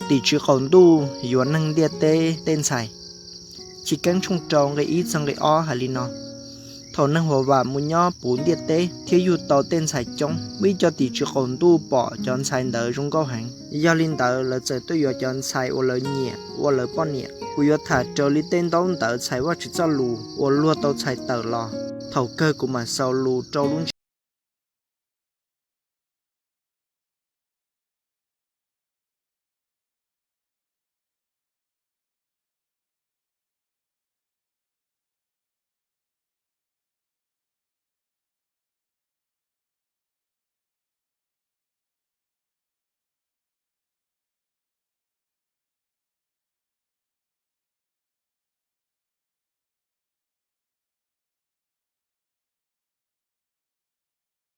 Tim tswv qaum ntuj yuav neeg ntiaj teb tej ntxhais. Chiv Keeb tshooj rau nqe ib txog nqe ob hais li no: Thaum neeg huam vam mus nyob puv ntiaj teb thiab yug tau tej ntxhais coob, muaj ib co tim tswv qaum ntuj pom cov ntxhais ntawd zoo nkauj heev. Yog li ntawd, lawv txawm tuaj yuav cov ntxhais uas lawv nyiam ua lawv poj niam. Kuv yuav tham raws li tej ntaub ntawv txhais Vajtswv txoj lus uas luag tau txhais tawm los. Thaum kawg kuv mam xaus lus rau lub ntsiab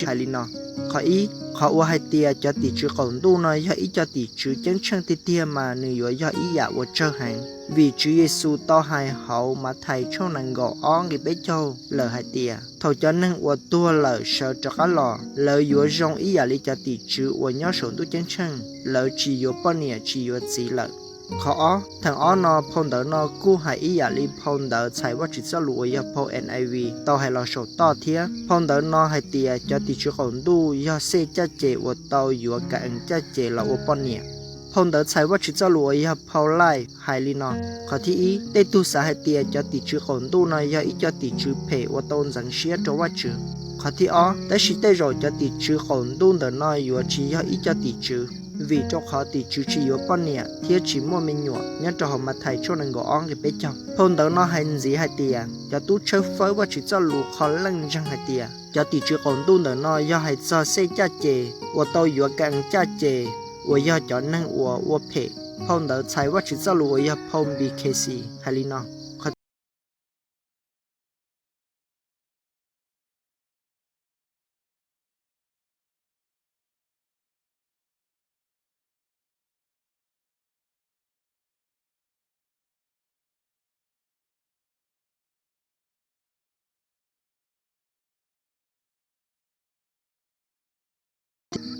hais li no. Qhov ib, qhov uas hais tias cov tim tswv qaum ntuj no yog ib co tim tswv ceeb tsheej tiag tiag mas nws yuav yog ib yam uas tsawg heev, vim Tswv Yexus tau hais hauv Mathais tshooj nees nkaum ob nqe peb caug lawm hais tias, thaum cov neeg uas tuag lawm sawv rov qab los, lawv yuav zoo ib yam li cov tim tswv uas nyob saum ntuj ceeb tsheej, lawv tsis yuav poj niam tsis yuav txiv lawm. Qhov ob, theem ob no phau ntawv no kuj hais ib yam li phau ntawv txhais Vajtswv txoj lus uas yog phau N I V tau hais los saum toj thiab. Phau ntawv no hais tias cov tim tswv qaum ntuj yog xej caj ces uas tau yuav Ka-ees caj ces los ua poj niam. Phau ntawv txhais Vajtswv txoj lus uas yog phau Life hais li no: Qhov thib ib, tej tug xav hais tias cov tim tswv qaum ntuj no yog ib co tim tswv phem uas tau ntxeev siab rau Vajtswv. Qhov thib ob, tab sis tej zaum cov tim tswv qaum ntuj ntawm no yuav tsis yog ib co tim tswv, vim rau qhov tim tswv tsis yuav poj niam thiab tsis muaj me nyuam nyob rau hauv Mathais tshooj nees nkaum ob nqe peb caug. Phau ntawv no hais ntxiv hais tias cov tub tshawb fawb Vajtswv txoj lus qhov leej ntseeg hais tias cov tim tswv qaum ntuj ntawm no yog hais txog xej caj ces uas tau yuav Ka-ees caj ces uas yog cov neeg uas ua phem. Phau ntawv txhais Vajtswv txoj lus uas yog phau Npis Khes Xis hais li no: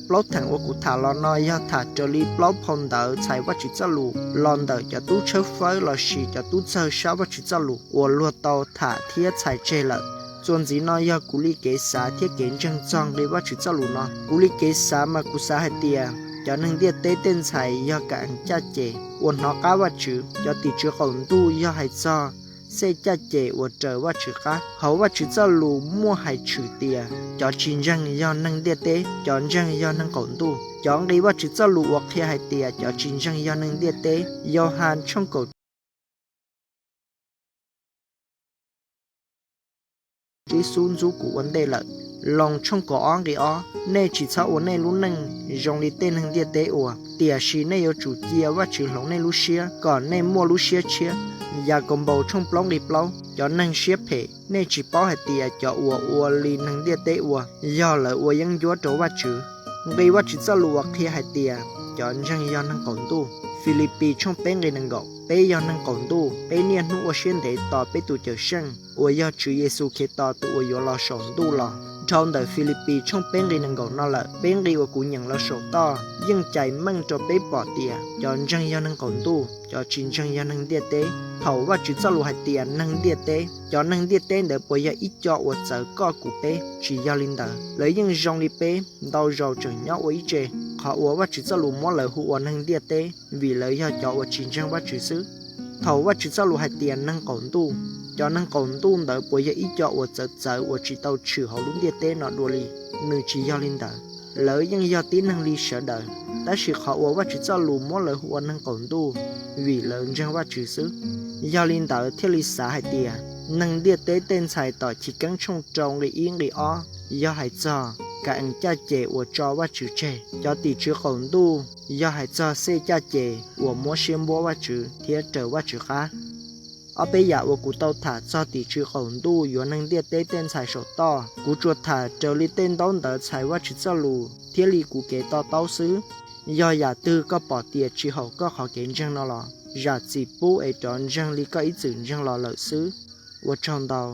Plaub theem uas kuv tham los no yog tham raws li plaub phau ntawv txhais Vajtswv txoj lus los ntawm cov tub tshawb fawb lossis cov tub txawg sab Vajtswv txoj lus uas luag tau tham thiab txhais tseg lawm. Txuas ntxiv no yog kuv li kev xav thiab kev ntseeg txog nqi Vajtswv txoj lus no. Kuv li kev xav mas kuv xav hais tias cov neeg ntiaj teb tej ntxhais yog Ka-ees caj ces uas hnov qab Vajtswv, cov tim tswv qaum ntuj yog hais txog xej caj ces uas raws Vajtswv qab. Hauv Vajtswv txoj lus muaj hais tshwm tias cov tsis ntseeg yog neeg ntiaj teb, cov ntseeg yog neeg qaum ntuj. Cov nqi Vajtswv txoj lus uas qhia hais tias cov tsis ntseeg yog neeg ntiaj teb, Yauhas tshooj kaum Tswv Yexus ntxub kuv ua ntej lawm. Loos tshooj kaum ob nqi ob: Nej tsis txhob ua nej lub neej zoo li tej neeg ntiaj teb ua, tiam sis nej yuav tsum cia Vajtswv hloov nej lub siab kom nej muaj lub siab tshiab. Yakaunpaus tshooj plaub nqi plaub: Cov neeg siab phem, nej tsis paub hais tias cov uas ua li neeg ntiaj teb ua, yog lawv ua yeeb ncuab rau Vajtswv. Nqi Vajtswv txoj lus uas qhia hais tias cov ntseeg yog neeg qaum ntuj. Filipis tshooj peb nqi nees nkaum: Peb yog neeg qaum ntuj, peb niaj hnub ua siab ntev tos peb tus Cawmseej uas yog Tswv Yexus Khetos tus uas yuav los saum ntuj los. Dhau ntawm Filipis tshooj peb nqi nees nkaum no lawm, peb nqi uas kuv nyeem los saum toj yeej cais meej rau peb pom tias cov ntseeg yog neeg qaum ntuj, cov tsis ntseeg yog neeg ntiaj teb. Thaum Vajtswv txoj lus hais tias neeg ntiaj teb, cov neeg ntiaj teb ntawd puas yog ib co uas txawv koj kuv peb? Tsis yog li ntawd, lawv yeej zoo li peb, ntau zaus tseem nyob ua ib tse. Qhov uas Vajtswv txoj lus muab lawv hu ua neeg ntiaj teb vim lawv yog cov uas tsis ntseeg Vajtswv xwb. Thaum Vajtswv txoj lus hais tias neeg qaum ntuj, cov neeg qaum ntuj ntawd puas yog ib co uas txawv txawv uas tsis tau tshwm hauv lub ntiaj teb no dua li? Nws tsis yog li ntawd, lawv yeej yog tib neeg li sawv daws, tab sis qhov uas Vajtswv txoj lus muab lawv hu ua neeg qaum ntuj vim lawv ntseeg Vajtswv xwb. Yog li ntawd thiaj li xav hais tias neeg ntiaj teb tej ntxhais tom Chiv Keeb tshooj rau nqi ib nqi ob yog hais txog Ka-ees caj ces uas tso Vajtswv tseg. Cov tim tswv qaum ntuj yog hais txog xej caj ces uas muab siab npuab Vajtswv thiab raws Vajtswv qab. Ob peb yam uas kuv tau tham txog tim tswv qaum ntuj yuav neeg ntiaj teb tej ntxhais saum toj, kuv tsuas tham raws li tej ntaub ntawv txhais Vajtswv txoj lus thiab li kuv kev to taub xwb. Yog yam twg koj pom tias tsis haum koj qhov kev ntseeg no los zam txim pub es rov ntseeg li koj ib txwm ntseeg los lawm xwb. Ua tsaug ntau.